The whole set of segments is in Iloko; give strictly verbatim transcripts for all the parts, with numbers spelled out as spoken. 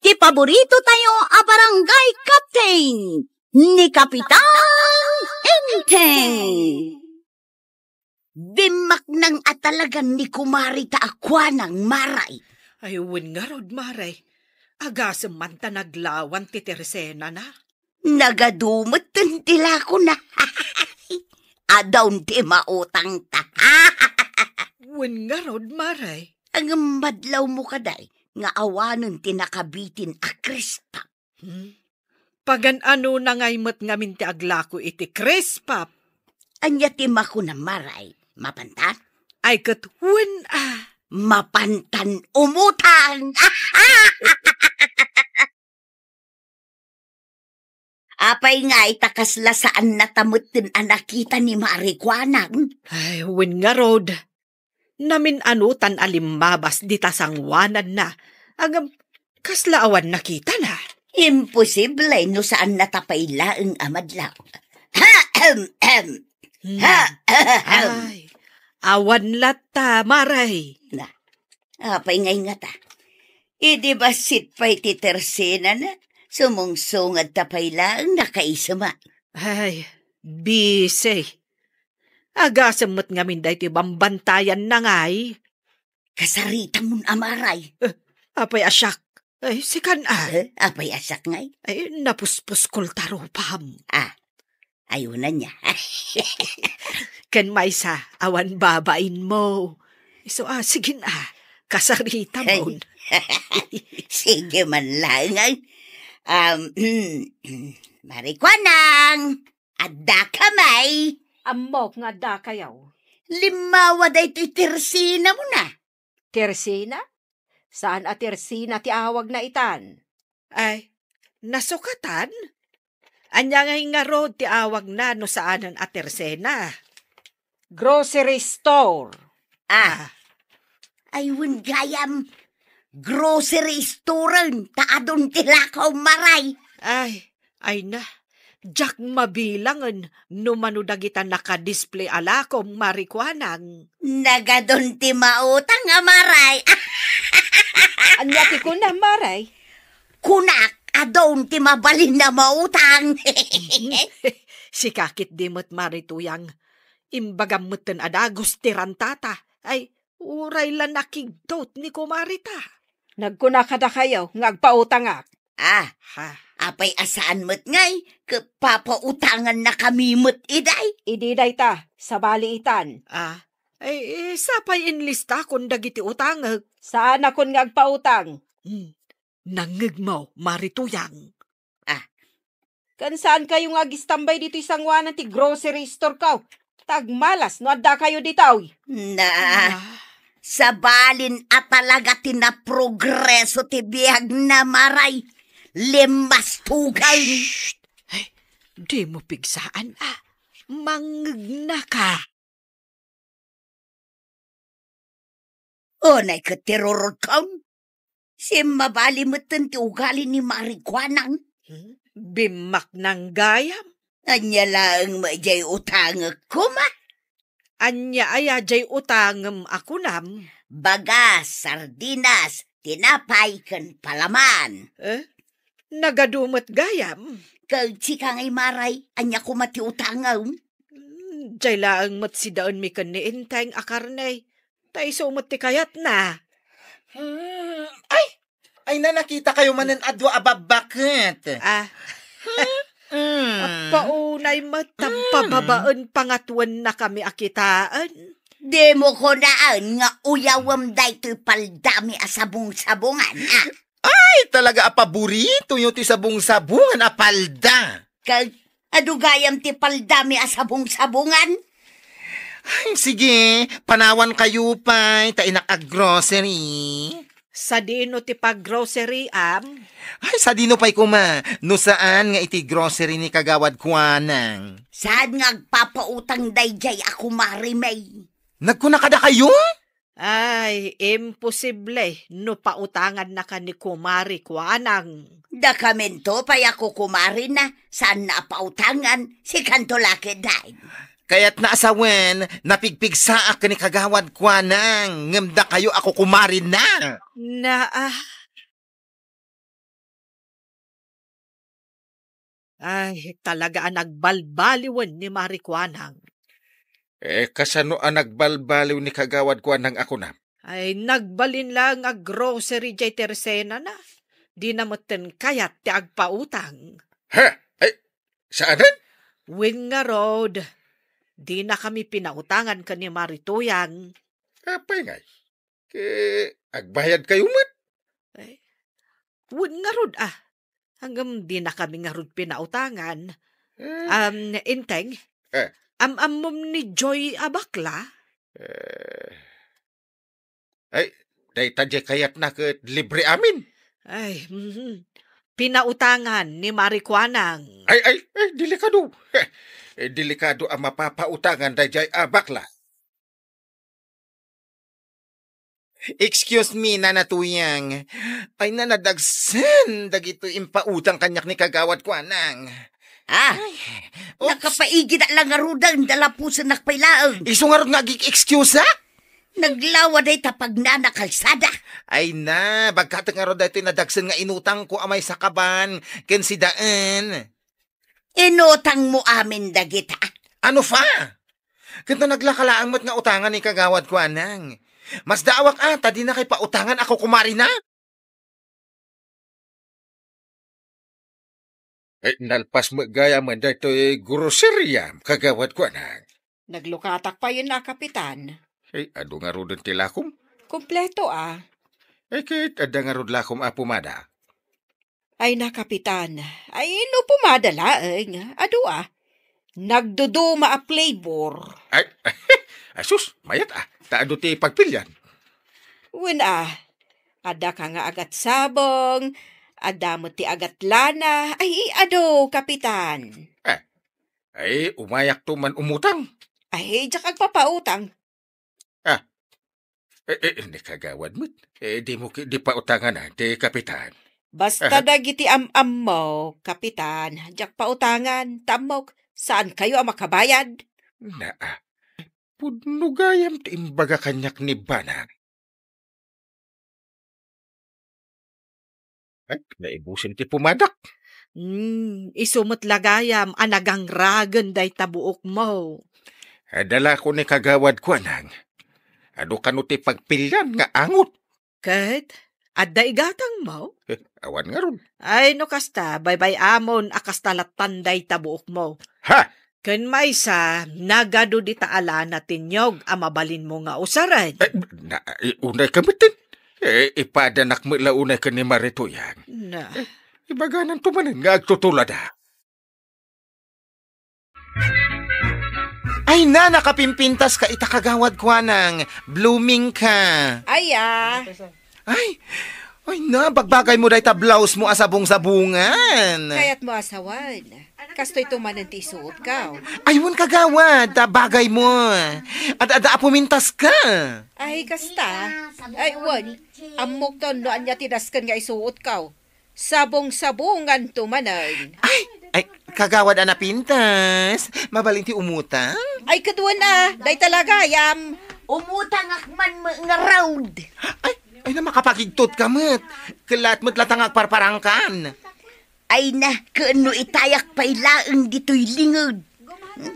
ti paborito tayo a barangay captain, ni Kapitan Enteng. Dimmaknang a talagan ni kumari ta a kuanang, Maray. Ay, wen ngarud, Maray. Agasem man ta naglawan ti tersenana. Nagadu metten ti lakona. Adaon ti mautangta. Wen ngarud, Maray. Ngem madlawmo kadi nga awanen ti nakabitin a Crisp Pop? Hmm? Pagan-anona ngay met ngamin ti aglako iti Crisp Pop? Ania ti makunam, Maray? Mapantan? Ay, ket wen a. Mapantan umutang. Apay ngay ta kasla saannata metten a nakita ni Maray Kuanang? Ay, wen ngarud. Namin-anotan a limmabas dita sangoananna. Ngem, kasla awan nakitana? Imposible no saannata pay laeng a madlaw. Ahem, ahem. Hmm. Ahem. Ay, awan latta, Maray. Na, apay ngay ngata? Idi bassit pay ti tersenana, sumungsungadta pay laeng nakaisuma. Ay, bisi. Agasem met ngamin daytoy bambantayanna ngay. Kasaritamon a, Maray. Eh, apay a siak? Ay, sikan a. Eh, apay a siak ngay? Ay, napuspuskol ta rupam. Ah, ayunan niya. Ken maysa, awan babainmo. Isu a, sigin a. Kasaritamon. Sige man laeng, ay. Um, Maray Kuanang. Addaka, May? Ammok nga addakayo. Limmawa daytoy tersenamon a. Tersena? Saan a tersena ti awagna itan? Ay, nasukatan? Ania ngay ngarud ti awagna no saanen a tersena? Grocery store. Ah. Ah. Ay, wen gayam. Grocery store-en, ta adun ti lako, Maray. Ay, ay na. Diak mabilangen no mano dagita naka-display a lako, Maray Kuanang. Nagadun ti mautang a, Maray. Ania ti kunam, Maray? Kunak, adun ti mabalin a mautang. Sika ketdi met, Maray Tuyang. Imbagam metten a dagus ti rantata. Ay, uray la nakigtot ni kumarita. Nagkuna kadakayo nga agpautangak. Ah, ha? Apay a saan met ngay, ket papautangannakami met idiay? Idi dayta, sabali itan. Ah, ay, eh, sapay inlistakon dagiti utangek. Saanakon nga agpautang. Hmm. Nangngegmo, Maray Tuyang. Ah. Ken saankayo nga agistambay ditoy sangoanan ti grocery store-ko. Ta agmalas no addakayo ditoy. Na, ah, sabalin a talaga ti naprogreso ti biagna, Maray. Limmastugan. Shh! Ay, dimo pigsaan a. Mangngegnaka. Unay ket ti rurutkom. Simmabali metten ti ugali ni Maray Kuanang. Hmm? Bimmaknang gayam. Ania laeng met diay utangek koma? Ania aya diay utangem a kunam? Bagas, sardinas, tinapay, ken palaman. Eh? Nagadu met gayam. Ket sika ngay, Maray, ania koma ti utangem? Hmm, diay laeng met sidaenmi ken ni Enteng a karne. Ta isu met ti kayatna. Hmm, ay! Ay na, nakitakayo manen a dua a babbaket. Ah. Hmm. Appaunay met, ta pababaen pangatwennakami a kitaen. Dimo kunaen nga uyawem daytoy paldami a sabong-sabongan, ah. Ay, talaga a paboritoyo ti sabong-sabongan a palda. Ket adu gayam ti paldami a sabong-sabongan? Ay, sige, panawankayo pay, ta innak a grocery. Sadino ti paggroceryam? Ay, sadino pay koma, no saan nga iti grocery ni Kagawad Kuanang. Saan nga agpapautang daydiay a kumari May? Nagkuna kadakayo? Ay, imposible no pautangannaka ni Kumari Kuanang. Dakaminto pay a kukumarina, saanna a pautangan, sikanto la ketdi. Kayatna a sawen, napigpigsaak ken ni Kagawad Kuanang, ngem dakayo a kukumarina. Naa. Ay, talaga a nagbalbaliwen ni Mari Kuanang. Eh, kasano a nagbalbaliw ni Kagawad Kuanang a kunam? Ay, nagbalin la nga grocery jay tersenana. Dina metten kayat ti agpautang. Ha? Ay, saanen? Wen ngarud, dinakami pinautangan ken ni Mari Tuyang. Apay ngay? Ket agbayadkayo met? Ay, wen ngarud, ah. Ngem dinakami ngarud pinautangan. Eh. Um, Enteng, Eh. am-ammom ni Joy a bakla? Eh. Ay, dayta jay kayatna ket libre amin. Ay, mhm. Pinautangan ni Mari Kuanang. Ay, ay, ay, delikado. Eh, delikado a mapapautangan dayjay a bakla. Excuse me, Nana Tuyang. Ay, na, nadagsen dagitoy impautang kaniak ni Kagawad Kuanang. Ah, Ay, oops. Nakapaigida lang ngaruden, dalapusennak pay laeng. Isu ngarud nga agik-excuse, ha? Naglawa dayta pagnana kalsada. Ay na, bagkatek ngarud daytoy nadagsen nga inutangko a maysa ka ban ken sidaen. Inutangmo amin dagita? Ano fa? Ket no naglaka laeng met nga utangan ni Kagawad Kuanang. Masdaawak a ta dinakay pautangan a kukumarina. Eh, nalpas met gayamen daytoy groceria, Kagawad Kuanang. Naglukatak payen a, Kapitan. Eh, adu ngaruden ti lakom? Kompleto a. Eh, ket adda ngarud lakom a pomada? Ay na, Kapitan. Ay, no pomada laeng, adu a. Nagduduma a flavor. Ay, asus, mayat a. Ta adu ti pagpilian. Wen a, adda ka nga agat sabong, adda met ti agat lana. Ay, adu, Kapitan. Eh, ay, umayakto man umutang. Ay, diak agpapautang. Ah, eh, eh, ni Kagawad met. Eh, dimo ketdi pautangan a, ti Kapitan. Basta Aha. dagiti am-ammo, Kapitan, diak pautangan, ta ammok, saankayo a makabayad. Naa, pudno gayam ti imbaga kaniak ni Banang. Ay, naibusen ti pumadak. Hmm, isu met la gayam a nagangragen dayta buokmo. Adda la ko ni Kagawad Kuanang. Adu kano ti pagpilian nga angot? Ket adda igatangmo? Eh, awan ngarud. Ay, no kasta, baybay-amon a kasta lattan dayta buokmo. Ha? Ken maysa, nagadu dita a lana ti niyog a mabalinmo nga usaren. Eh, na, eh, unay ka metten. Eh, ipadanak met la unay ken ni Mari Tuyang. Na. Eh, ibagananto manen nga agtutulada. Ay na, nakapimpintas ka ita, Kagawad Kuanang. Blooming ka. Ay, ah. Ay, ay na, bagbagay mo dayta blouse mo a sabong-sabongan. Kayat mo asawan. Kastoy to manen ti isuot ka. Ay, wen, Kagawad, ta bagay mo. Ad-, adda a pumintas ka. Ay, kasta. Ay, wen. Ammok ton no ania ti dasken nga isuot ka. Sabong-sabongan to manen. Ay, ay, Kagawad a napintas. Mabalin ti umutang? Ay, kadwan a. Dayta la gayam. Umutangak man met ngarud. Ay, ay na, makapagigtot ka met. Kellat met latta nga agparparangkan. Ay na, ken no itayak pay laeng ditoy linged.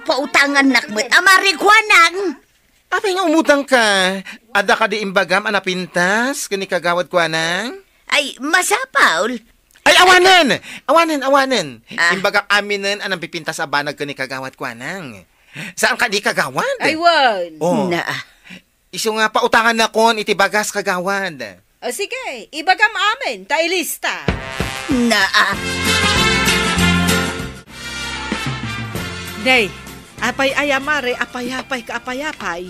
Pautangannak met a Mari Kuanang. Apay nga umutang ka? Adda kadi imbagam a napintas ken ni Kagawad Kuanang? Ay, masapul. Ay, awanen! Awanen, awanen. Ah. Imbagak aminen a nampipintas a banag ken ni Kagawad Kuanang. Saan kadi, Kagawad? Ay, wen. Oh. Naa. Isu nga pautangannakon iti bagas, Kagawad. O sige, ibagam amin, ta ilista. Naa. Nay, apay aya, Mari, apayapay ka, apayapay?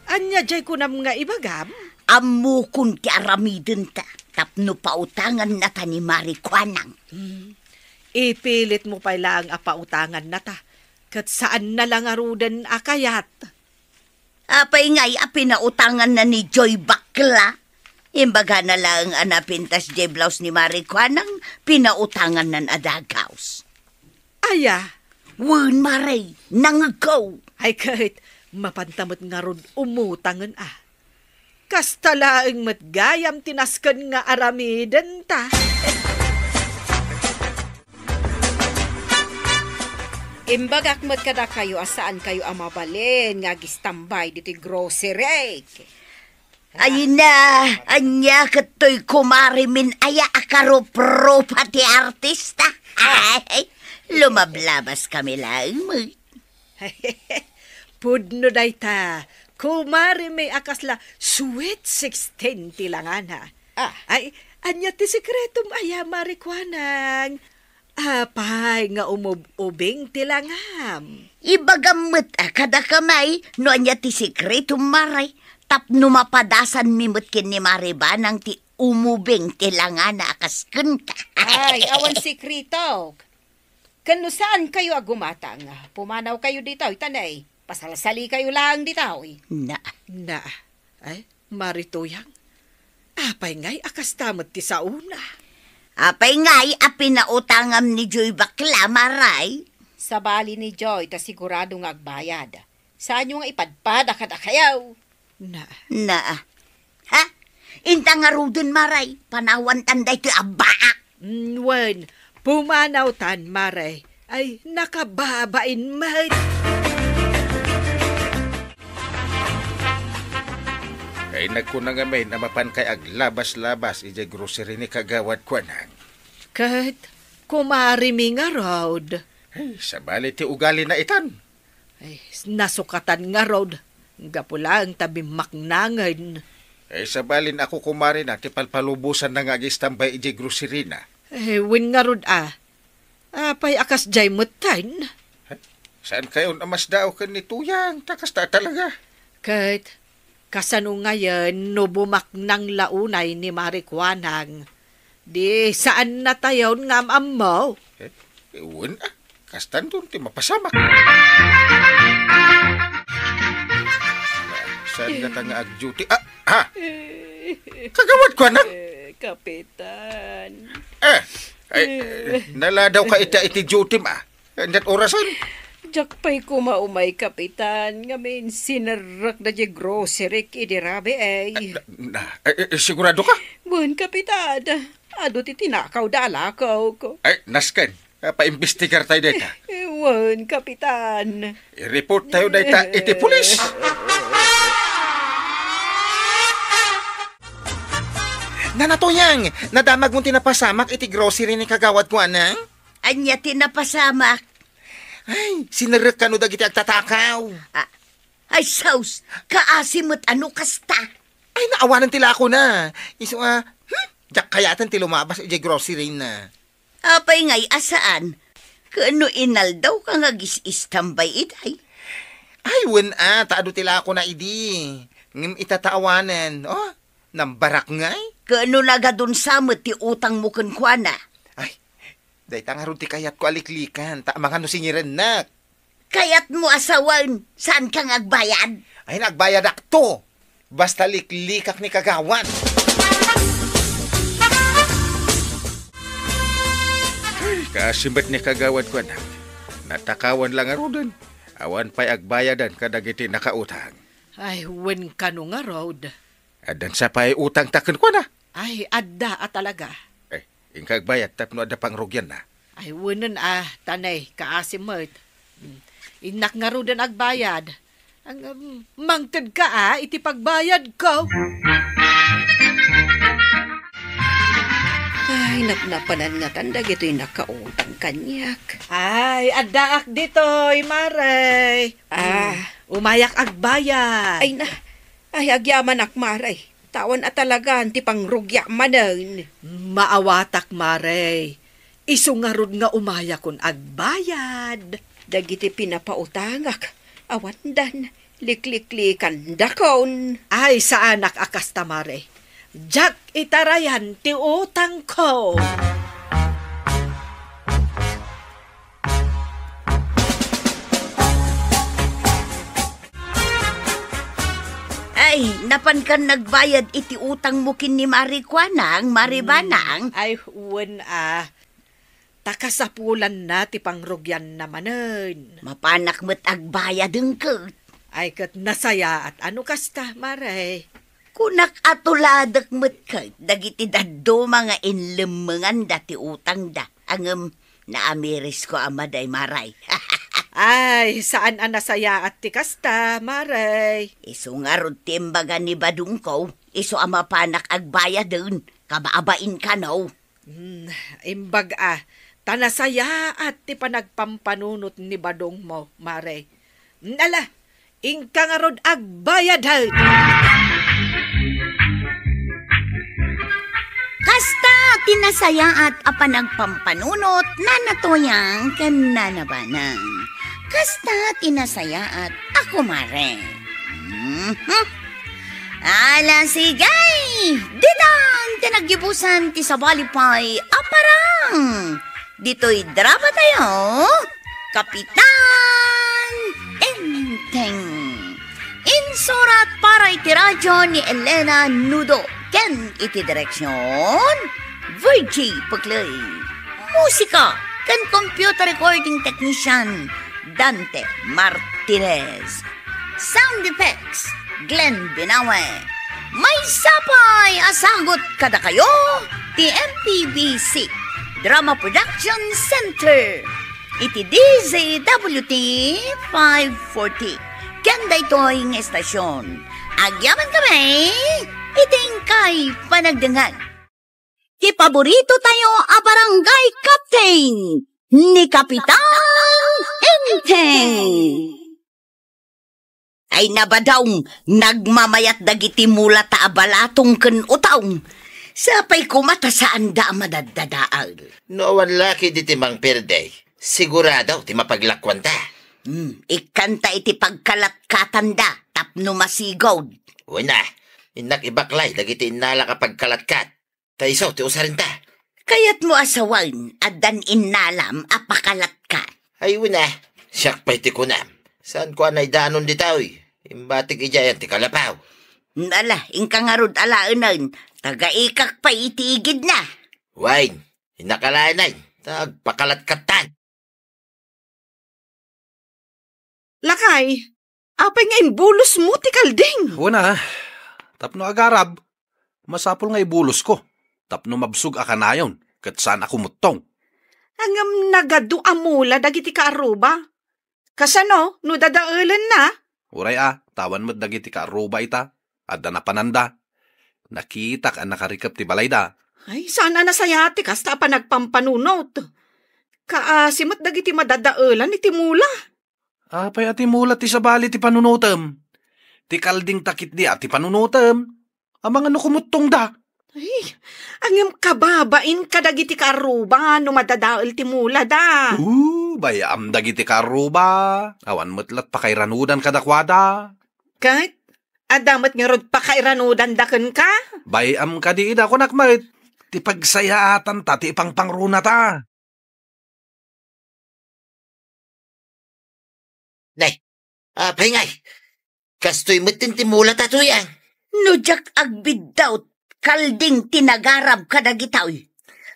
Ania jay kunam nga ibagam? Ammokon ti aramidenta tapno pautangannata ni Mari Kuanang. Hmm. Ipilitmo pay laeng a pautangannata, ket saanna la ngaruden a kayat. Apay ngay a pinautanganna ni Joy bakla? Imbagana laeng a napintas jay blouse ni Mari Kuanang, pinautangannan a dagaus. Aya? Wen, Mari, nangegko. Ay ket, mapanta met ngarud umutangen a. Kasta laeng met gayam ti nasken nga aramidenta. Imbagak met kadakayo a saankayo a mabalin nga agistambay ditoy grocery. Ay na, ania ket toy kumare min aya a karuprupa ti artista? Ay, lumablabas kami laeng met. Pudno dayta, kumare mi a kasla Sweet Sixteen ti langana. Ah. Ay, ania ti sekretom aya, Mare Kuanang? Apay nga umub-ubing ti langam? Ibagam met a kadakami no ania ti sekretom, Mare, tapno mapadasanmi met ken ni Mare Banang ti umubing ti langana a kas kenka. Ay, awan sekreto. Ken no saankayo a gumatang, pumanawkayo ditoy, tanay. Pasalsalikayo laeng ditoy. Na. Na. Ay, Mare Tuyang. Apay ngay a kasta met ti saona? Apay ngay a pinautangam ni Joy Bakla, Mare? Sabali ni Joy ta sigurado nga agbayad. Saanyo nga ipadpada kadakayo? Na. Na. Ha? Inta ngaruden, Mare, panawantan daytoy a baak. Mm, wen, pumanawtan, Mare. Ay, nakababain met. Ay, nagkuna ngamin a mapankay aglabas-labas idiay grocery ni Kagawad Kuanang. Ket, kumare mi ngarud. Ay, sabali ti ugalina itan. Ay, nasukatan ngarud. Gapu laeng ta bimmaknangen. Ay, sabalin a kukumarena ti palpalubosanna nga agistambay idiay grocerina. Ay, wen ngarud a. Apay a kasdiay metten? Ay, saankayon a masdaaw ken ni Tuyang, ta kasta talaga. Ket, kasano ngayen no bumaknang la unay ni Mare Kuanang? Di saannatayon nga am-ammo. Eh, wen, ah, kastanton ti mapasamak. Saan nga ta nga agduty? Ah, ha? Kagawad Kuanang? Eh, Kapitan. Eh, ay, eh, naladawka ita iti duty, ma. Ket orasen? Diak pay koma umay, Kapitan, ngamin sinerrekda diay grocery idi rabii. Ah, na, na, eh, eh, siguradoka? Wen, Kapitan. Adu ti tinakawda a lakok. Ay, nasken. Ah, paimbestigar tayo dayta. Eh, wen, Kapitan. I-report tayo dayta iti pulis. Nana Tuyang, nadamagmo ti napasamak iti grocery ni Kagawad Kuanang? Ania ti napasamak? Ay, sinerrek kano dagiti agtatakaw. Ah, ay, sus, kaasi met a no kasta. Ay, naawanan ti lakona. Isu nga, hmm, diak kayaten ti lumabas idiay grocery na. Apay ngay a saan? Ket no inaldawka nga agis-istambay itay? Ay, wen a, ta adu ti lakona idi. Ngem ita ta awanen, oh, nambarak ngay. Ket no nagadun sa met ti utangmo kenkuana? Ay, dayta ngarud ti kayatko a liklikan, ta amangan no singirennak. Kayatmo a sawen, saanka nga agbayad? Ay, nagbayadakto. Basta liklikak ni Kagawad. Ay, kaasi met ni Kagawad Kuanang. Natakawan la ngaruden. Awan pay agbayadan kadagiti nakautang. Ay, wen kano ngarud. Addan sa pay utangta kenkuana? Ay, adda a talaga. Eh, inka agbayad tapno adda pangrugianna. Ay, wenen a, tanay, kaasi met. Hmm. Innak ngaruden agbayad. Ang, um, mangtedka a, iti pagbayadko. Ay, napnapanan ngatan dagitoy nakautang kaniak. Ay, addaak ditoy, Mare. Ah. Hmm. Umayak agbayad. Ay na, ay, agyamanak, Mare. Tawan a talagan ti pangrugiak manen. Maawatak, Mare. Isu ngarud nga umayakon agbayad. Dagiti pinapautangak, awandan, likliklikandakon. Ay, saanak a kasta, Mare. Diak itarayan ti utangko. Ay, napankan nagbayad iti utangmo ken ni Mare Kuanang, Mare Banang? Ay, wen a. Ta kasapulanna ti pangrugianna manen. Mapanak met agbayad ket. Ay, ket nasayaat a no kasta, Mare. Kunak a tuladek met ket dagiti dadduma nga inlemmenganda ti utangda. Ngem naamirisko a madi, Mare. Ay, saan a nasayaat ti kasta, Mare. Isu ngarud ti imbaga ni badongko, isu a mapanak agbayaden, kababain kano. Hmm, imbag a, ta nasayaat ti panagpampanunot ni badongmo, Mare. Ala, inka ngarud agbayaden. Kasta ti nasayaat a panagpampanunot, Nana Toyang ken Nana Banang. Kasta ti nasayaat a kumare. Mhm. Ala, sige! Ditan ti naggibusan ti sabali pay a parang. Ditoy drama tayo, Kapitan Enteng. Insurat para iti radyo ni Elena Nudo ken iti direksyon, Virgie Puclay. Musika ken computer recording technician, Dante Martinez. Sound effects, Glenn Binawe. Maysa pay a sagut kadakayo ti M P B C Drama Production Center iti D Z W T five forty. Ken daytoy nga estasyon, agyaman kami iti inkay panagdengngeg. Ti paborito tayo a barangay captain, ni Kapitan Enteng. Ay, nabadong, nagmamayat dagiti mulata a balatong ken utong. Sapay koma ta saanda a madaddadael. No awan la ketdi ti mangperde, sigurado ti mapaglakuanta. Hmm, ikkanta iti pagkalatkatanda tapno masigud. Wen a, innak ibaklay dagiti innalak a pagkalatkat. Ta isu ti usarinta. Kayatmo a sawen, addan innalam a pakalatkat. Ay, wen a, siak pay ti kunam. Saanko a naidanon ditoy. Imbatik idiayen ti kalapaw. Ala, inka ngarud alaenen, tagaikak pay iti igidna. Wen, innak alaenen, ta agpakalatkattan. Lakay, apay nga imbulosmo ti kalding? Wen a, tapno agarab, masapul nga ibulosko, tapno mabsog a kanayon, ket saan a kumuttong. Ngem nagadu a mula dagiti kaarruba. Kasano no dadaelenna? Uray a, ta awan met dagiti kaarruba ita. Adda napananda. Nakitak a nakarikep ti balayda. Ay, saan a nasayaat ti kasta a panagpampanunot. Kaasi met dagiti madadaelan iti mula. Apay a ti mula ti sabali ti panunotem? Ti kalding ta ketdi a ti panunotem. Amangan no kumuttongda. Ay, ngem kababain kadagiti kaarruba no madadael ti mulada. Oo, bay-am dagiti kaarruba. Awan met lat pakairanudan kadakuada. Ket adda met ngarud pakairanudanda kenka? Bay-am kadi ida, kunak met, ti pagsayaatanta ti ipangpangrunata. Nay, apay ngay? Kastoy met ti mulata, Toyang. No diak agbiddut, kalding ti nagarab kadagitoy.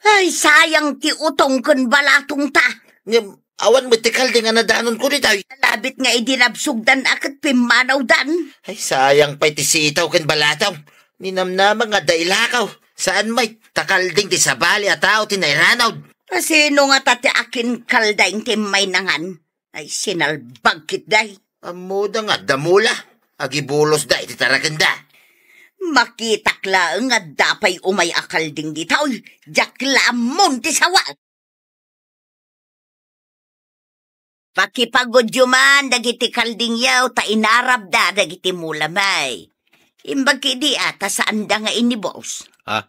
Ay, sayang ti utong ken balatongta. Ngem, awan met ti kalding a nadanonko ditoy. Labit nga idi nabsogdan a ket pimmanawdan. Ay, sayang pay ti sitaw ken balatong. Ninamnama nga adda ilakaw. Saan met, ta kalding ti sabali a tao ti nairanud. Asino ngata ti akin kalding ti mainangan? Ay, sinalbag ketdi. Ammoda nga adda mula. Agibulosda iti tarakenda. Makitak laeng nga adda pay umay a kalding ditoy. Diak la ammon ti sawa. Pakipagudyo man dagiti kaldingyo ta inarabda dagiti mulami. Imbag ketdi a ta saanda nga inibus. Ah,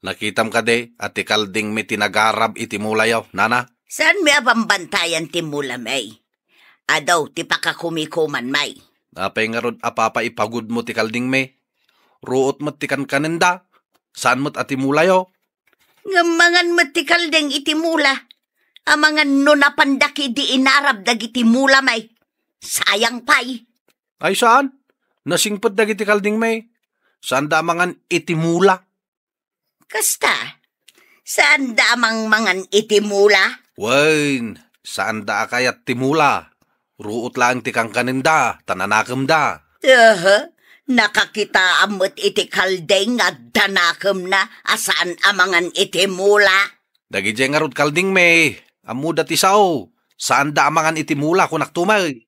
nakitam kadi a ti kaldingmi ti nagarab iti mulayo, nana? Saanmi a bambantayan ti mulami? Adu ti pakakumikumanmi. Apay ngarud a papaipagudmo ti kaldingmi? Ruot met ti kankanenda, saan met a ti mulayo. Ngem mangan met ti kalding iti mula. Amangan no napanda ketdi inarab dagiti mulami. Sayang pay. Ay, saan? Nasingpet dagiti kaldingmi. Saanda a mangan iti mula. Kasta, saanda a mangmangan iti mula? Wen, saanda a kayat ti mula. Ruot laeng ti kankanenda, ta nanakemda. Aha, nakakitaam met iti kalding nga adda nakemna a saan a mangan iti mula. Dagidiay ngarud kaldingmi, ammoda ti sao, Saanda a mangan iti mula, kunakto met.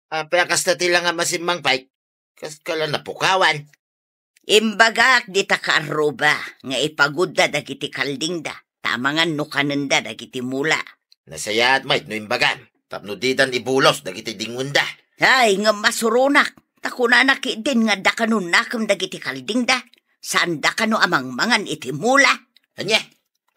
Apay a kasta ti langam a simmangpet? Kas kala napukawan. Imbagak dita kaarruba nga ipagudda dagiti kaldingda, ta amangan no kanenda dagiti mula. Nasayaat met no imbagam, tapno didan ibulos dagiti dingwenda. Ay, ngem masuronak, ta kunana ketdin nga adda kano nakem dagiti kaldingda, saanda kano a mangmangan iti mula. Ania?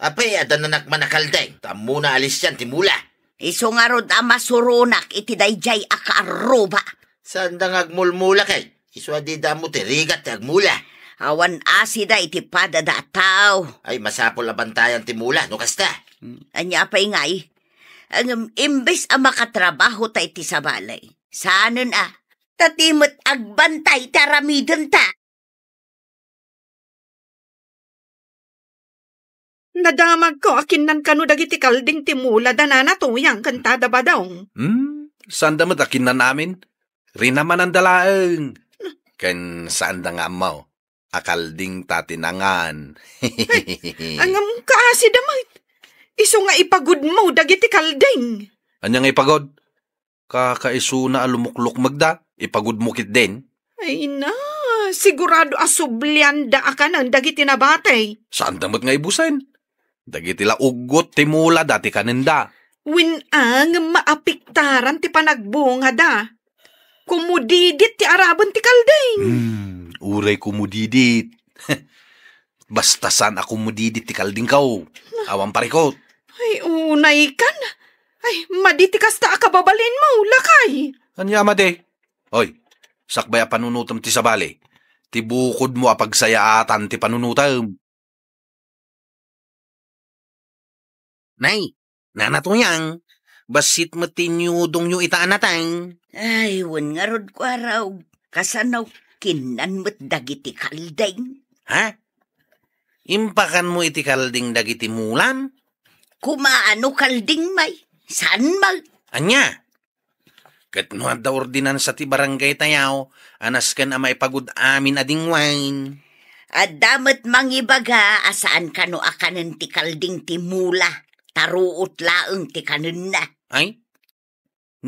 Apay, adda nanakman a kalding, ta ammona a lisian ti mula. Isu ngarud a masuronak iti daydiay a kaarruba. Saanda nga agmulmula ket, isu a dida ammo ti rigat ti agmula. Awan asida iti padada a tao. Ay, masapul a bantayan ti mula, no kasta. Hmm, ania pay ngay? Ngem imbes a makatrabaho ta iti sabali, saanen a. Ta ti met agbantay ti aramidenta. Nadamagko a kinnan kano dagiti kalding ti mula da Nana Tuyang ken Tada Badong. Hmm, saanda met a kinnan amin. Rinamananda laeng. Ken saanda nga ammo a kalding ta ti nangan. Ay, ngem kaasida met. Isu nga ipagudmo dagiti kalding. Ania nga ipagud? Kakaisuna a lumuklukmegda, ipagudmo ketdin. Ay na, sigurado a sublianda a kanen dagiti nabati. Saanda met nga ibusen. Dagiti la uggot ti mula da ti kanenda. Wen a, ngem maapektaran ti panagbungada. Kumudidit ti araben ti kalding. Hmm, uray kumudidit. Basta saan a kumudidit ti kaldingko. Awan parikot. Ay, unay kan. Ay, madi ti kasta a kababalinmo, lakay. Ania a madi? Oy, sakbay a panunotem ti sabali, ti bukodmo a pagsayaatan ti panunotem. Nay, Nana Tuyang, bassit met ti inyudongyo ita a nateng. Ay, wen ngarud, Kuarog, kasano kinnan met dagiti kalding? Ha? Impakanmo iti kalding dagiti mulam? Kumaano kalding, may? Saan, may? Ania? Ket no adda ordinansa ti barangay tayo a nasken a maipagud amin a dingwain. Adda met mangibaga a saan kano a kanen ti kalding ti mula, ta ruot laeng ti kanenna. Ay,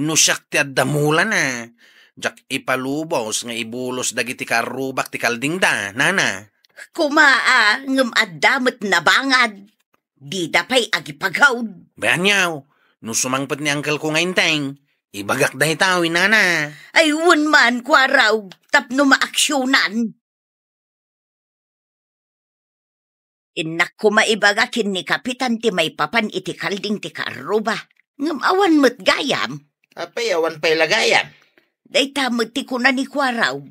no siak ti adda mulana, diak ipalubos nga ibulos dagiti kaarrubak ti kaldingda, nana. Kumaa, ngem adda met nabangad. Dida pay agipagaud. Wen aniaw, no sumangpet ni angkelko nga inteng, ibagak dayta, wen nana. Ay, wen man, Kuarog, tapno maaksionan. Innak koma ibaga ken ni Kapitan ti maipapan iti kalding ti kaarruba. Ngem awan met gayam. Apay, awan pay la gayam? Dayta met ti kuna ni Kuarog.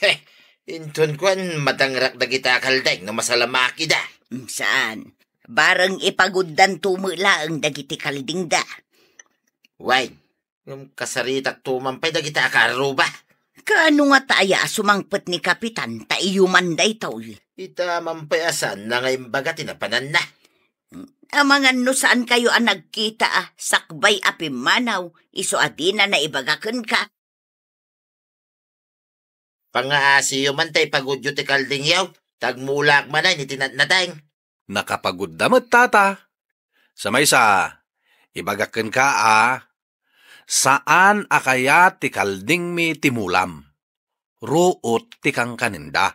He, inton kuan, madangrak dagita a kalding no masalamak ida. Mm, saan? Bareng ipaguddanto met laeng dagiti kaldingda. Wen, ngem kasaritakto man pay dagita a kaarruba. Kaano ngata aya a sumangpet ni Kapitan ta iyo man daytoy? Ita man pay a saanna nga imbaga ti napananna. Amangan no saankayo a nagkita a sakbay a pimmanaw, isu a dina naibaga kenka. Pangaasiyo man ta ipagudyo ti kaldingyo, ta agmulaak manen iti natnateng. Nakapagudda met, tata. Sa maysa, ibagak kenka a, saan a kayat ti kaldingmi ti mulam. Ruot ti kankanenda.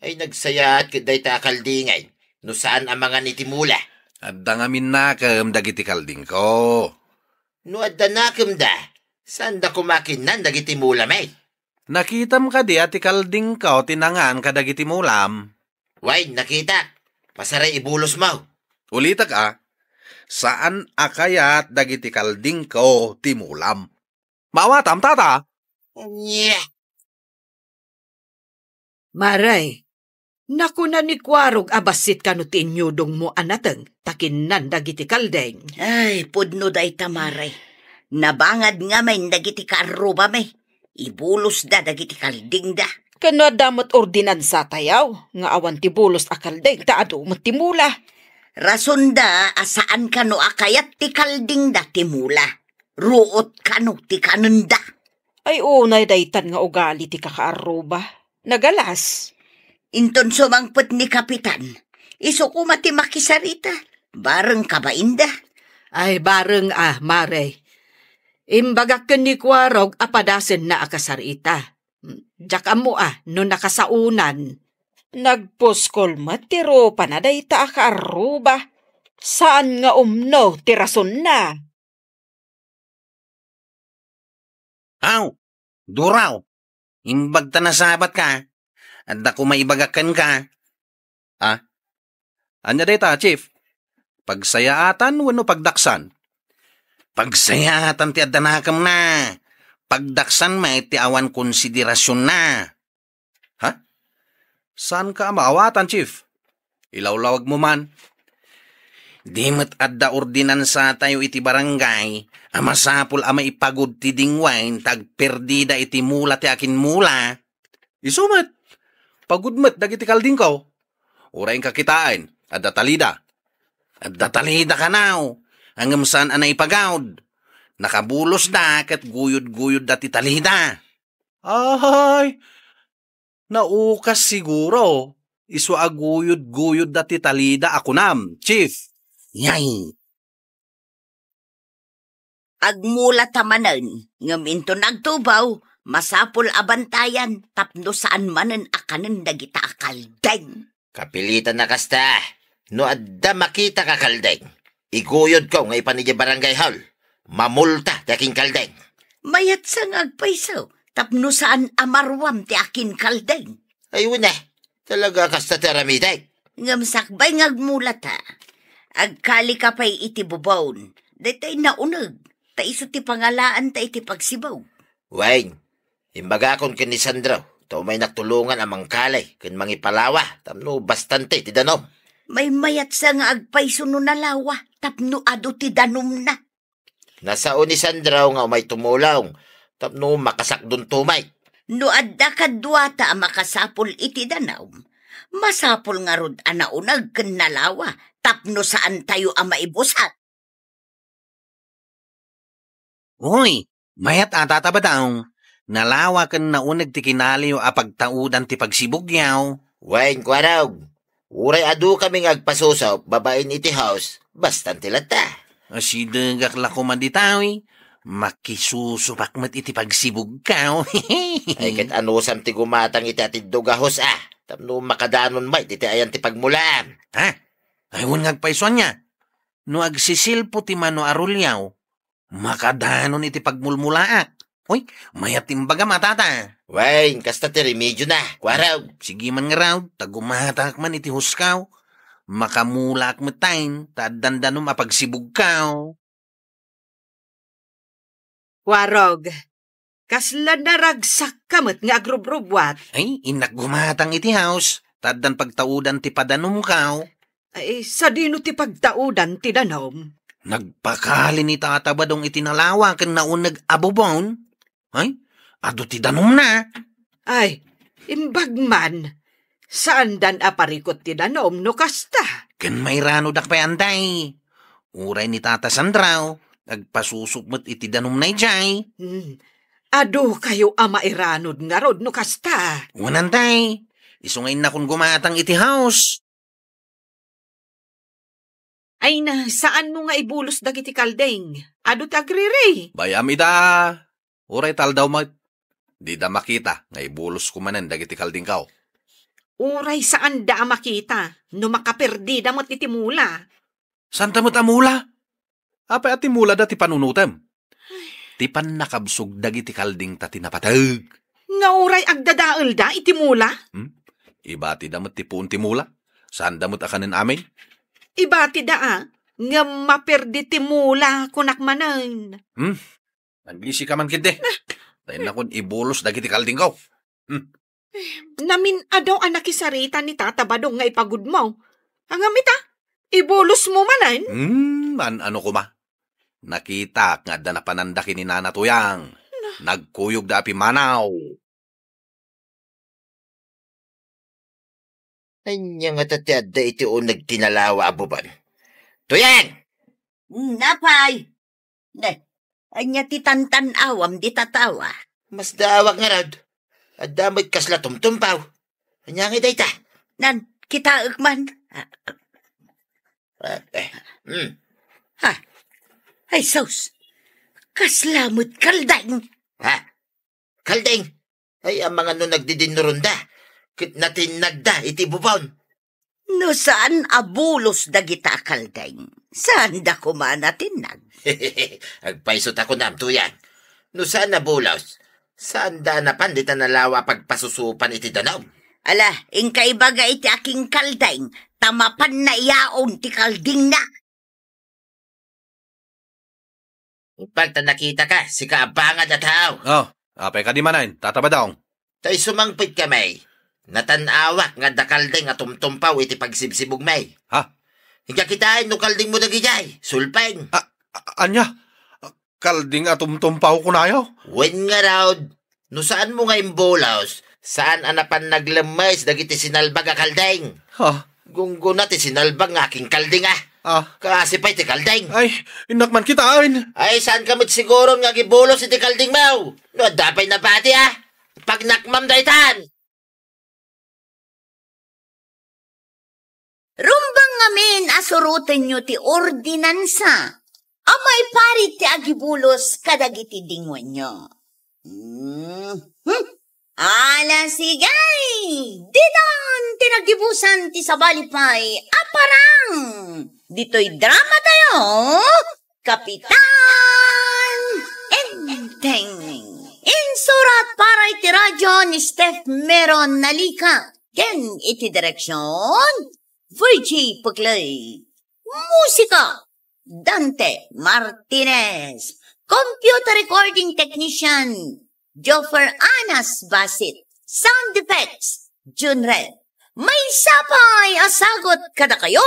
Ay, nagsayaat ket dayta a kaldingay, no saan a mangan iti mula. Adda ngamin nakem dagiti kaldingko. No adda nakemda, saanda koma kinnan dagiti mulami? Nakitam kadi a ti kaldingko ti nangan kadagiti mulam? Wen, nakitak. Pasaray ibulosmo. Ulitek a, saan a kayat dagiti kaldingko ti mulam. Maawatam, tata? Ania? Mare, nakuna ni Kuarog a bassit kano ti inyudongmo a nateng ta kinnan dagiti kalding. Ay, pudno dayta, mare. Nabangad ngamin dagiti kaarrubami. Ibulosda dagiti kaldingda. Ken no adda met ordinansatayo nga awan ti bulos a kalding ta adu met ti mula. Rasonda a saan kano a kayat ti kaldingda ti mula. Ruot kano ti kanenda. Ay, unay daytan nga ugali ti kakaarruba. Nagalas. Inton sumangpet ni Kapitan, isu koma ti makisarita. Bareng ka ba, Inda? Ay, bareng a, Mare. Imbagak ken ni Kuarog a padasenna a kasarita. Diak ammo a no nakasaonan. Nagpuskol met ti rupana dayta a kaarruba. Saan nga umno ti rasonna. Aw, Duraw, imbag ta nasabat ka. Adda koma ibagak kenka. Ah? Ania dayta, Chief? Pagsayaatan wenno pagdaksan? Pagsayaatan ti adda nakemna. Pagdaksan met ti awan konsiderasionna. Ha? Saanka a maawatan, Chief? Ilawlawagmo man. Di met adda ordinansatayo iti barangay a masapul a maipagud ti dingwain ta agperdida iti mula ti akinmula. Isu met, pagud met dagiti kaldingko. Uray inka kitaen, adda talida. Adda talida kanaw, ngem saan a naipagud. Nakabulosda ket guyod-guyodda ti talida. Ay, naukas siguro. Isu a guyod-guyodda ti talida a kunam, Chief. Yay! Agmula ta manen, ngem inton agtubaw, masapul a bantayan tapno saan manen a kanen dagita a kaldeng. Kapilitan a kasta, no adda makita ka kaldeng, iguyodko nga ipan idiay barangay hall. Mamulta ti akinkaldeng. Mayat sa nga agpayso, tapno saan a maruam ti akinkaldeng. Ay, wen a, talaga kasta ti aramidek. Ngem sakbay nga agmulata, agkali ka pay iti bubon. Daytoy nauneg, ta isu ti pangalaanta iti pagsibug. Wen, imbagakon ken ni Sandro, ta umaynak tulongan a mangkali ken mangipalawa, tapno bastante ti danum. Maymayat sa nga agpayso no nalawa, tapno adu ti danumna. Nasao ni Sandro nga umay tumulong, tapno makasakdon tumay. No adda kaduata a makasapul iti danum, masapul ngarud a nauneg ken nalawa, tapno saantayo a maibusat. Uy, mayat a, Tata Badong. Nalawa ken nauneg ti kinaliyo a pagtaudan ti pagsibugyo. Wen, Kuarog, uray adu kami nga agpasusup babaen iti house, bastante latta. Asidegak la koma dita, uy. Makisusupak met iti pagsibugko. Ay, ket anusam ti gumatang iti atiddog a house a, tapno makadanon met iti ayan ti pagmulaam. Ha? Ay, wen nga agpayso ania. No agsisilpo ti mano a ruliaw, makadanon iti pagmulmulaak. Uy, mayat ti imbagam a, Tata. Wen, kasta ti remediona, Kuarog. Sige man ngarud, ta gumatangak man iti houseko. Makamulaak metten, ta addan danum a pagsibugko. Kuarog, kasla naragsakka met nga agrubrubuat. Ay, innak gumatang iti house, ta addan pagtaudan ti padanumko. Ay, sadino ti pagtaudan ti danum? Nagpakali ni Tata Badong iti nalawa ken nauneg a bubon. Ay, adu ti danumna. Ay, imbag man. Saandan a parikut ti danum no kasta. Ken mairanodak pay, Antay. Uray ni Tata Sandro, agpasusup met iti danumna idiay. Hmm. Adu kayo a mairanod ngarud no kasta. Wen, Antay. Isu nga innakon gumatang iti house. Ay na, saanmo nga ibulos dagiti kaldeng? Adu ti agriri. Bay-am ida. Uray ta aldaw met. Dida makita nga ibulosko manen dagiti kaldingko. Uray saanda a makita no makaperdida met iti mula. Santa met a mula? Apay a ti mulada ti panunotem? Ti pannakabsog dagiti kaldingta ti napateg. Nga uray agdadaelda iti mula? Hmm? Ibatida met ti puon ti mula. Saanda met a kanen amin. Ibatida a, ngem maperdi ti mula, kunak manen. Hmm? Nagisika man ketdi. Ta innakon ibulos dagiti kaldingko. Hmm. Namin-adaw a nakisarita ni Tata Badong nga ipagudmo. Ngem ita, ibulosmo manen? Hmm, an-ano koma? Nakitak nga adda napananda ken ni Nana Tuyang. Nagkuyogda a pimmanaw. Ania ngata ti adda iti uneg ti nalawa a bubon? Tuyang! Napay? Ne, ania ti tantan-awam dita tawa? Masdaawak ngarud. Adda met kasla tumtumpaw. Ania ngay dayta? Nan, kitaek man. Eh, eh, hmm. Ha? Ay, sus! Kasla met kaldeng! Ha? Kaldeng? Ay, amangan no nagdidinnuronda. Ket natinnagda iti bubon. No saan a bulos dagita a kaldeng, saanda koma a natinnag. Agpayso ta kunam, Tuyang. No saan a bulos, saanda a napan dita nalawa a pagpasusupan iti danum. Ala, inka ibaga iti akingkaldeng, ta mapanna iyaon ti kaldingna. Imbag ta nakitaka, sika a bangad a tao. Oh, apay kadi manen, Tata Badong? Ta isu mangpet kami, natan-awak nga adda kalding a tumtumpaw iti pagsibsibugmi. Ha? Inka kitaen no kaldingmo dagidiay, sulpeng. A-, a-, ania? Kalding a tumtumpaw kunayo? Wen ngarud, no saanmo nga imbulos, saan a napan naglemmes dagiti sinalbag a kalding. Ha? Gunggona ti sinalbag nga akingkalding, a. Ah. Kaasi pay ti kalding. Ay, innak man kitaen. Ay, saanka met siguron nga agibulos iti kaldingmo? No adda pay nabati, a. Pagnakmam daytan. Rumbeng ngamin a surotenyo ti ordinansa a maiparit ti agibulos kadagiti dingoenyo. Hmm. Hmm. Ala, sige! Ditan ti nagibusan ti sabali pay a parang ditoy drama tayo, Kapitan Enteng. Insurat para iti radyo ni Steph Meron Nalika ken iti direksyon, Virgie Puclay. Musika, Dante Martinez. Computer recording technician, Joffer Anas Basit. Sound effects, Jun Red. Maysa pay a sagut kadakayo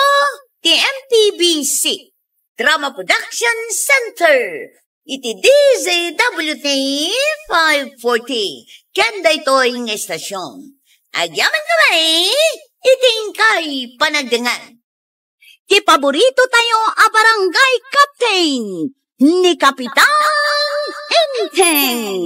ti M P B C Drama Production Center iti D Z W T five forty. Ken daytoy nga estasyon, agyamankami iti inkay panagdengngeg. Ti paborito tayo a barangay captain, ni Kapitan Enteng.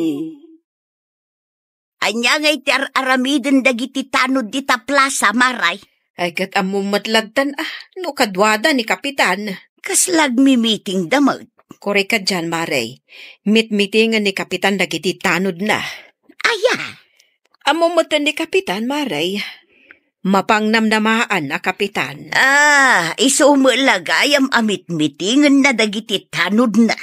Ania ngay ti ar-aramiden dagiti tanod dita plaza, Maray? Ay, ket ammom met lattan, a, no kaduada ni Kapitan. Kasla agmi-meetingda met? Korek kadian, Maray. Mitmitingan ni Kapitan dagiti tanodna. Aya? Ammom met ni Kapitan, Maray. Mapangnamnamaan a Kapitan. Ah, isu met la gayam a mitmitingenna dagiti tanodna.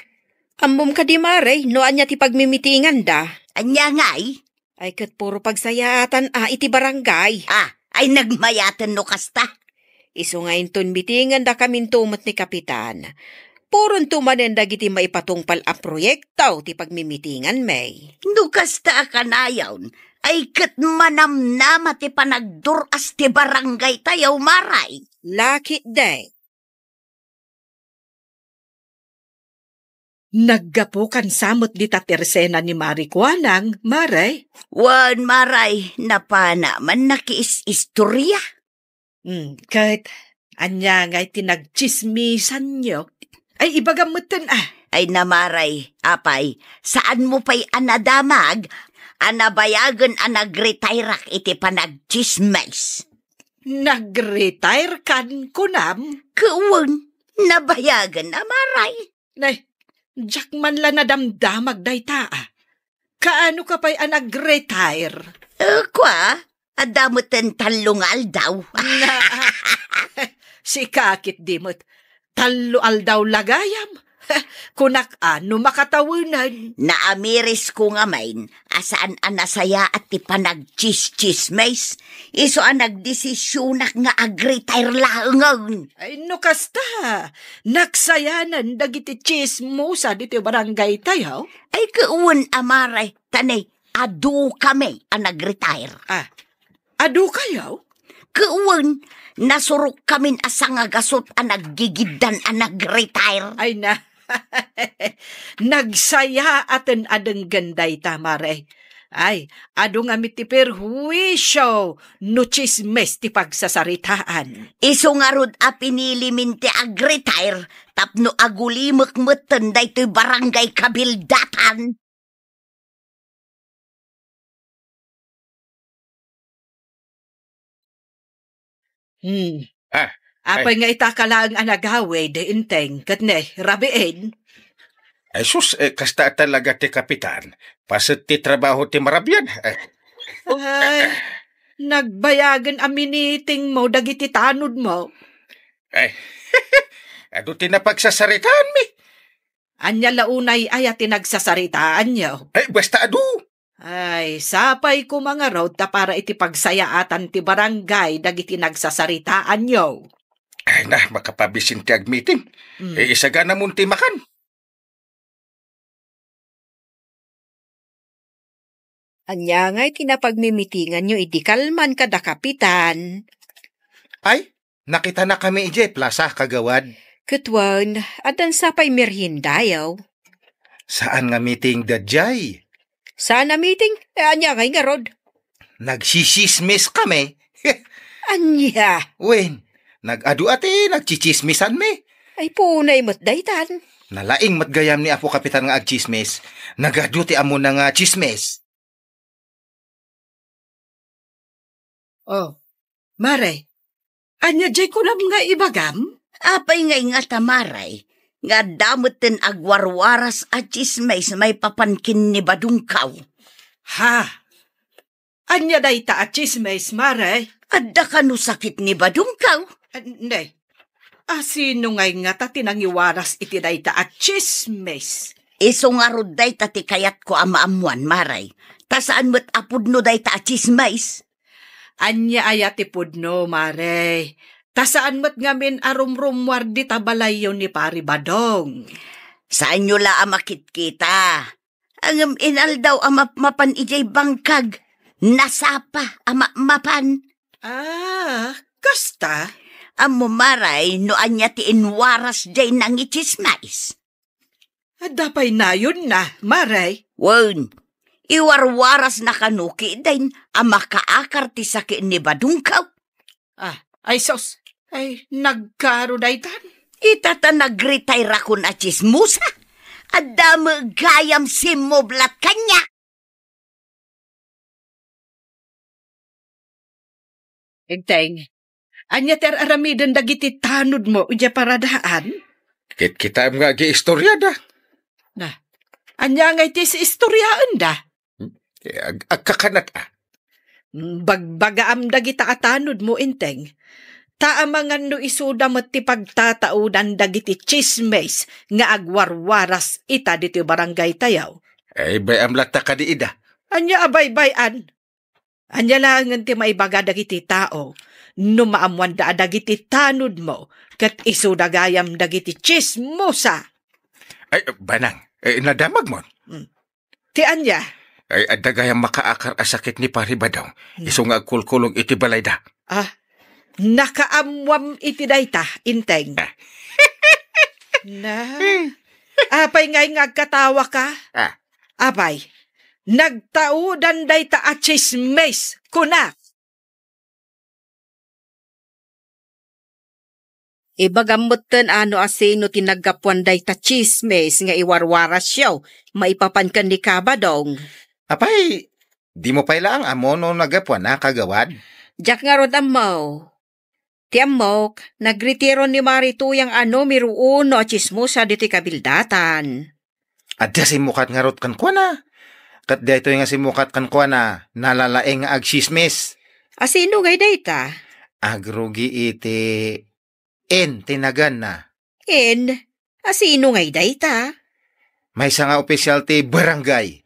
Ammom kadi, Maray, no ania ti pagmimitinganda? Ania ngay? Ay, ket puro pagsayaatan a iti barangay. Ah, ay nagmayaten no kasta. Isu nga inton mitingandakaminto met ni Kapitan, puronto manen dagiti maipatungpal a proyekto ti pagmimitinganmi. No kasta a kanayon, ay ket manamnama ti panagdur-as ti barangay tayo, Maray. Lakit de. Naggapukan sa met dita tersena ni Mari Kuanang, Maray? Wen, Maray, napana man nakiis-istorya. Hmm, ket ania ngay ti nagtsismisanyo? Ay, ibagam metten, a. Ay, Maray, apay, saanmo pay a nadamag a nabayagen a nagretairak iti panagtsismis? Nagretire kan kunam? Ket wen, nabayagen a, Maray. Nay, diak man la nadamdamag dayta, a. Kaano ka pay a nagretire? Eh, kua, adda metten tallo nga aldaw. Na, sika ketdi met, tallo aldaw la gayam. Kunak a no makatawenan. Naamirisko ngamin a saan a nasayaat ti panagtsistsismis. Isu a nagdesisionak nga agretire laengen. Ay, no kasta, nagsayanan dagiti tsismosa ditoy barangay tayo? Ay, ket wen a, Maray, ta ne, adu kami a nagretire. Ah, adu kayo? Ket wen, nasurok kamin a sangagasut a naggigiddan a nagretire. Ay na. Nagsayaaten a denggen dayta, Maray. Ay, adu ngamin ti perhuisio no tsismis ti pagsasaritaan. Isu ngarud a pinilimin ti agretire tapno agulimek metten daytoy barangay kabildatan. Hmm. Ah, Apay nga itaka laeng a nagawid, Enteng, ket ne, rabiin? Ay sus, eh, kasta talaga ti kapitan. Paset ti trabaho ti marabian. Eh. Ay, nagbayagen a minitingmo dagiti tanodmo. Ay, adu ti napagsasaritaanmi. Ania la unay aya ti nagsasaritaanyo? Ay, basta adu. Ay, sapay koma ngarud ta para iti pagsayaatan ti barangay dagiti nagsasaritaanyo. Ay na, makapabisin ti agmiting. Mm. Eh, isaganamon ti makan. Ania ngay ti napagmimitinganyo idi kalman kada kapitan? Ay, nakitanakami idiay plasa, kagawad. Ket wen, addan sapay meriendayo? Saan nga meeting daydiay. Saan a meeting? Eh, ania ngay ngarud? Nagsisismis kami. Ania? Wen, nagadu a ti nagtsitsismisanmi. Ay, punay met daytan. Nalaing met gayam ni Apo Kapitan nga agtsismis. Nagadu ti ammona nga tsismis. Oh, Mare, ania diay kunam nga ibagam? Apay ngay ngata, Mare, nga adda metten agwarwaras a tsismis maipapan ken ni Badongkaw? Ha? Ania dayta a tsismis, Mare? Adda kano sakit ni Badongkaw? Ah, ne. Asino ngay ngata ti nangiwaras iti dayta a tsismis? Isu ngarud dayta ti kayatko a maammuan, Mare. Ta saan met a pudno dayta a tsismis. Ania aya ti pudno, Mare? Ta saan met ngamin a rumrummuar dita balayyo ni Pari Badong. Saanyo la a makitkita. Ngem inaldaw a mapmapan idiay bangkag, nasapa a mapmapan. Ah, kasta? Ammo, Mare, no ania ti inwaras diay nangitsismis? Adda pay nayonna, Mare. Wen, iwarwarasna kano ketdin a makaakar ti sakit ni Badongkaw. Ah, ay sus. Ay, nagkaro daytan. Ita ta nagretire-akon a tsismosa. Adda met gayam simmublat kaniak. Enteng, ania ti ar-aramiden dagiti tanodmo idiay paradaan? Kitkitaem nga agiistoriada. Na, ania ngay ti istoriaenda? Hmm? Eh, ag-, agkakanat a. Bagbagaam dagita a tanodmo, Enteng. Ta amangan no isuda met ti pagtataodan dagiti tsismis nga agwarwaras ita ditoy barangaytayo. Ay, bay-am latta kadi ida. Ania a baybay-an? Ania laengen ti maibaga dagiti tao no maammoanda a dagiti tanodmo ket isuda gayam dagiti tsismosa? Ay, banang, eh, nadamagmon? Hmm. Ti ania? Ay, adda gayam makaakar a sakit ni Pari Badong. Hmm. Isu nga agkulkulong iti balayda. Ah, nakaammuam iti dayta, Enteng. Ah. Na. Hmm. Apay ngay nga agkatawaka? Ah. Apay, nagtaodan dayta a tsismis, kunak. Ibagam metten a no asino ti naggapuan dayta tsismis nga iwarwarasyo maipapan ken ni Kabadong. Apay, dimo pay laeng ammo no naggapuana, kagawad? Diak ngarud ammo. Ti ammok, nagretiro ni Mari Tuyang a numero uno a tsismosa ditoy kabildatan. Adda simmukat ngarud kenkuana. Ket daytoy nga simmukat kenkuana, nalalaing nga agsismis. Asino ngay dayta? Agrugi iti N ti naganna. N? Asino ngay dayta? Maysa nga opisyal ti barangay.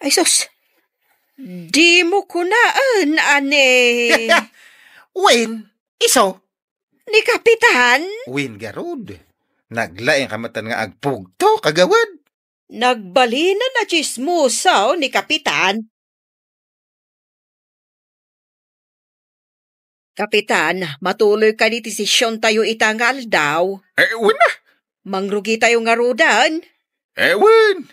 Ay sus, dimo kunaen a ni... Wen, isu. Ni Kapitan? Wen garud. Naglaing ka metten nga agpugto, kagawad. Nagbalinen a tsismoso ni Kapitan. Kapitan, matuloy kadi ti sesiontayo ita nga aldaw? Eh, wen a. Mangrugitayo ngaruden? Eh, wen.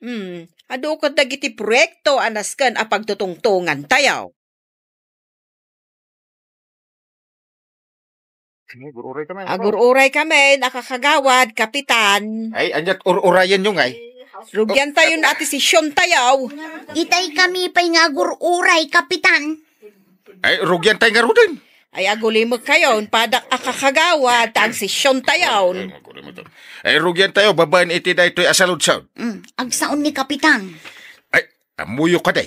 Hmm, adu ket dagiti proyekto a nasken a pagtutungtongantayo. Agur-uray kami, a kakagawad, Kapitan. Ay, aniat ur-urayenyo ngay? Rugiantayo no ati sesiontayo. Itay kami pay nga agur-uray, Kapitan. Ay, rugiantay ngaruden. Ay, agulimekkayon, padak a kakagawad, ta agsesiontayon. Ay, rugiantayo babaen iti daytoy a saludsod. Mm, agsaon ni Kapitan. Ay, ammoyo kadi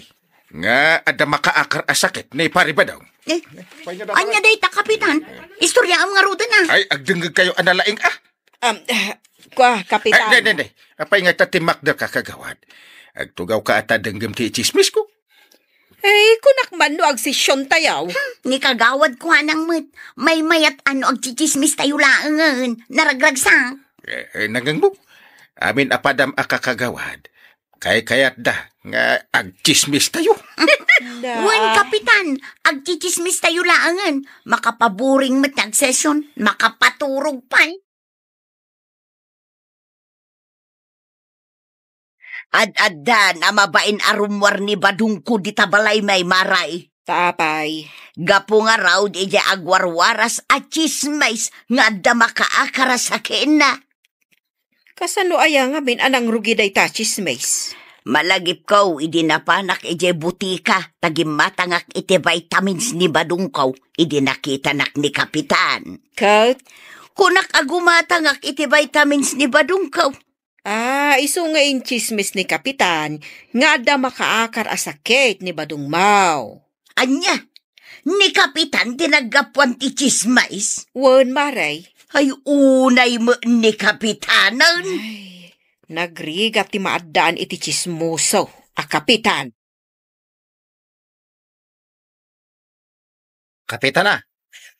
nga adda makaakar a sakit ni Pari Badong. Eh, ania dayta, Kapitan? Istoryaem ngaruden a. Ay, agdengngegkayo a nalaing a. Um, kua, Kapitan. Ay, ne, ne, ne. Apay nga ta timmakder ka, kagawad? Agtugawka a ta denggem ti itsismisko. Ay, kunak man no agsesiontayo. Hmm, ni kagawad kuanang met. Maymayat a no agtsitsismistayo laengen. Naragragsak. Eh, eh, nangngegmo? Amin a padam a kakagawad. Kaykayatda nga agtsismistayo. Wen, Kapitan, agtsitsismistayo laengen. Makapaboring met nga agsesion, makapaturog pay. Ad-addan a mabain a rummuar ni Badongko dita balay, Maray. Ta apay? Gapu ngarud idiay agwarwaras a tsismis nga adda makaakar a sakienna. Kasano aya ngamin a nangrugi dayta a tsismis? Malagipko idi napanak idiay butika ta gimmatangak iti vitamins ni Badongko idi nakitanak ni Kapitan. Ket? Kunak a gumatangak iti vitamins ni Badongko. Ah, isu nga intsismis ni Kapitan nga adda makaakar a sakit ni Badongmo. Ania? Ni Kapitan ti naggapuan ti tsismis? Wen, Maray. Ay, unay met ni Kapitanen. Ay, nagrigat ti maaddaan iti tsismoso a Kapitan. Kapitan a,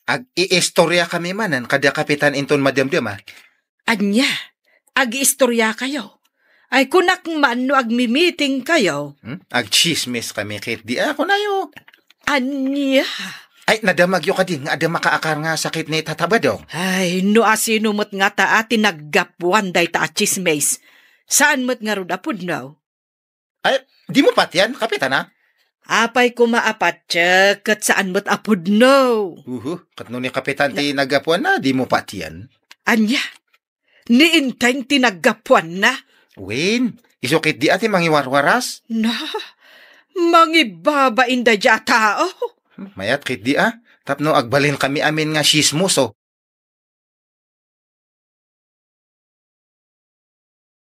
ag-iistoriakami manen kada Kapitan inton madamdama. Ania? Agiistoriakayo? Ay, kunak man no agmimitingkayo. Hmm? Agtsismiskami ketdi a, kunayo. Ania? Ay, nadamagyo kadi nga adda makaakar nga sakit ni Tata Badong? Ay, no asino met ngata a ti naggapuan dayta a tsismis? Saan met ngarud a pudno? Ay, dimo patian, Kapitan a? Apay koma a patiek, ket saan met a pudno. Uhu, ket no ni Kapitan ti naggapuanna, dimo patian. Ania? Ni Enteng ti naggapuanna? Wen, isu ketdi a ti mangiwarwaras? Na, mangibabain daydiay a tao? Hmm, mayat ketdi a, tapno agbalinkami amin nga tsismoso.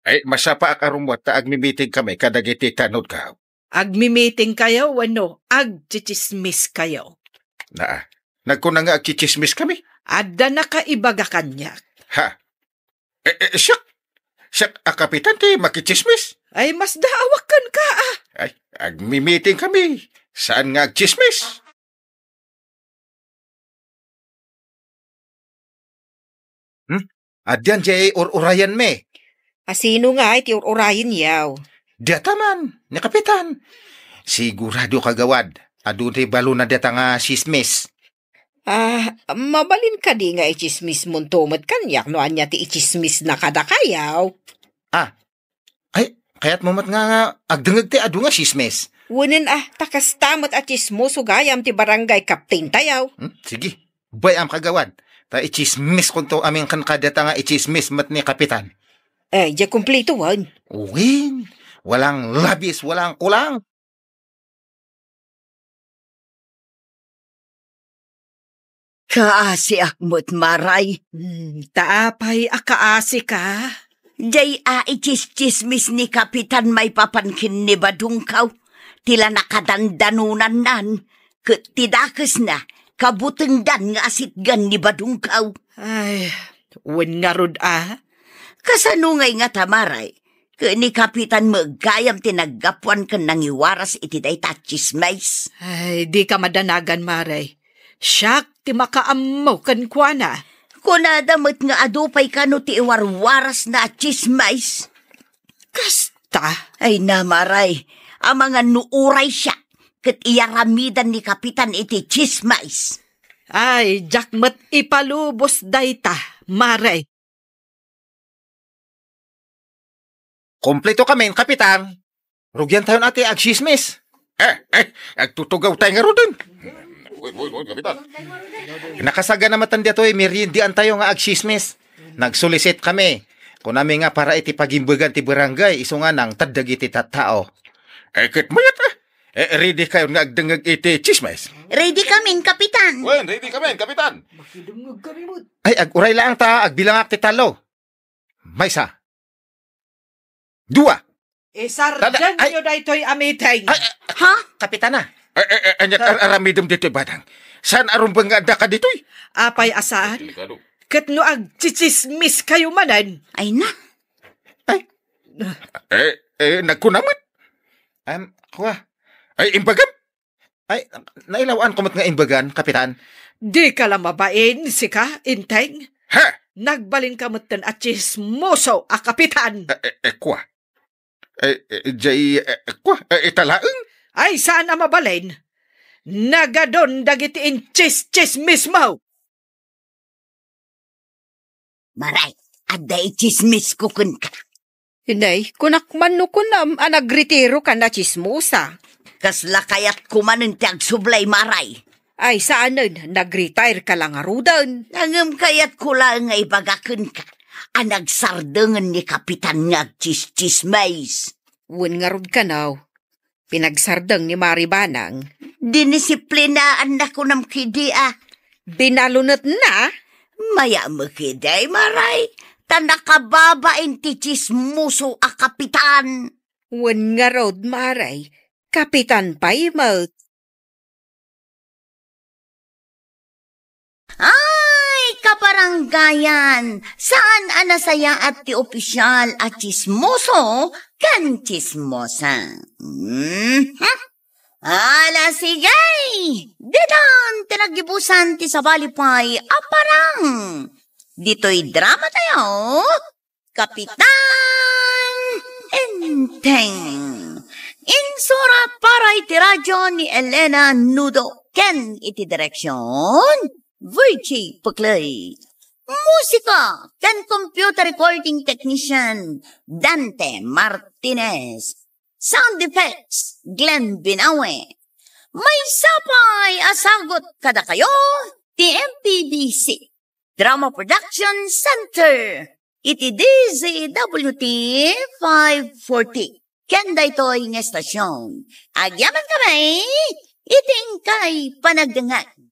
Ay, masapaak a rummuar ta agmimitingkami kadagiti tanodko. Agmimitingkayo wenno agtsitsismiskayo? Naa, nagkuna nga agtsitsismiskami. Adda nakaibaga kaniak. Ha? Eh, eh, siak? Siak a Kapitan ti makitsismis? Ay, masdaawak kenka a. Ay, agmimitingkami. Saan nga agtsismis? Hmm? Addan diay ur-urayenmi. Asino ngay ti ur-urayenyo? Dayta man, ni Kapitan. Sigurado, kagawad, adu ti balona dayta nga tsismis. Ah, mabalin kadi nga itsismismonto met kaniak no ania ti itsismisna kadakayo? Ah, Ay, kayatmo met nga, nga agdengngeg ti adu nga tsismis? Wen a, ta kasta met a tsismoso gayam ti barangay captain tayo. Hmm, sige. Bay-am, kagawad. Ta itsismiskonto amin ken kadata nga itsismis met ni Kapitan. Eh, diay kumplito, wen? Wen, walang labis, walang kulang. Kaasiak met, Maray. Hmm, ta apay a kaasika? Diay a itsistsismis ni Kapitan maipapan ken ni Badongkaw, ti la nakadandanonannan, ket ti dakesna, kabutengdan nga asitgan ni Badongkaw. Ay, wen ngarud a? Kasano ngay ngata, Maray? Ket ni Kapitan met gayam ti naggapuan ken nangiwaras iti dayta a tsismis. Ay, dika madanagan, Maray. Siak ti makaammo kenkuana. Kunada met nga adu pay kano ti iwarwarasna a tsismis. Kasta? Ay na, Maray. Amangan no uray siak, ket iyaramidan ni Kapitan iti tsismis. Ay, diak met ipalubos dayta, Maray. Kumpleto kamin, Kapitan. Rugiantayon a ti agsismis. Eh, eh, agtutugawtayo ngaruden. Uy, uy, uy, Kapitan. Nakasagana met daytoy, meriendiantayo nga agsismis. Nagsulisit kami. Kunami nga para iti pagimbegan ti barangay, isu nga nangted dagiti tattao. Eh, ket mayat, ah. Eh, ready kayo nga agdengngeg iti chismes? Ready kamin, Kapitan. Wen, ready kamin, Kapitan. Makidengngeg kami met. Ay, ag-uray laeng ta, agbilangak ti tallo. Maysa. Dua. Isardengyo daytoy a meeting. Ay, ay, Ha? Kapitana. Ay, ay, ay, anya, ar-, aramidem ditoy, Badang. Saan a rumbeng nga adda ka ditoy? Apay a saan? Delikado. Ket no agchichismis kayo manen. Ay na. Ay. Eh, eh, nagkuna met. Am, kua. Ay, imbagam. Ay, nailawan ko met nga imbagan, Kapitan. Di ka la mabain, sika, Enteng? Ha? Nagbalin ka met ten a chismoso a kapitan. Eh, eh, eh, kua. Eh, eh, jay, eh, eh, kua. Eh, ita laeng? Ay, saan a mabalin? Nagadun dagiti inchischismismo. Maray, adda ichismisko kenka. Inay, kunak man no kunam a nagretiro ka na chismosa. Kasla kayatko manen ti agsublay, Maray. Ay, saanen, nag-retire ka la ngaruden. Ngem kayatko laeng nga ibaga kenka a nagsardengen ni Kapitan nga agchischismis. Wen ngarud kano, pinagsardeng ni Mari Banang. Dinisiplinaanna kunam kidi a. Binalunetna? Mayat met kidi, Maray, ta nakababain ti chismoso a kapitan. Wen ngarud, Maray, kapitan pay met. Ay, kabarangayan, saan a nasayaat ti opisyal a chismoso ken chismosa. Mhm. Ala, sige! Ditan ti naggibusan ti sabali pay a parang. Ditoy drama tayo, Kapitan Enteng. Insurat para iti radyo ni Elena Nudo ken iti direksyon, Virgie Puclay. Musika ken computer recording technician, Dante Martinez. Sound effects, Glenn Binawe. Maysa pay a sagut kadakayo ti M P B C Drama Production Center iti D Z W T five forty. Ken daytoy nga estasion, agyaman kami iti inkay panagdengngeg.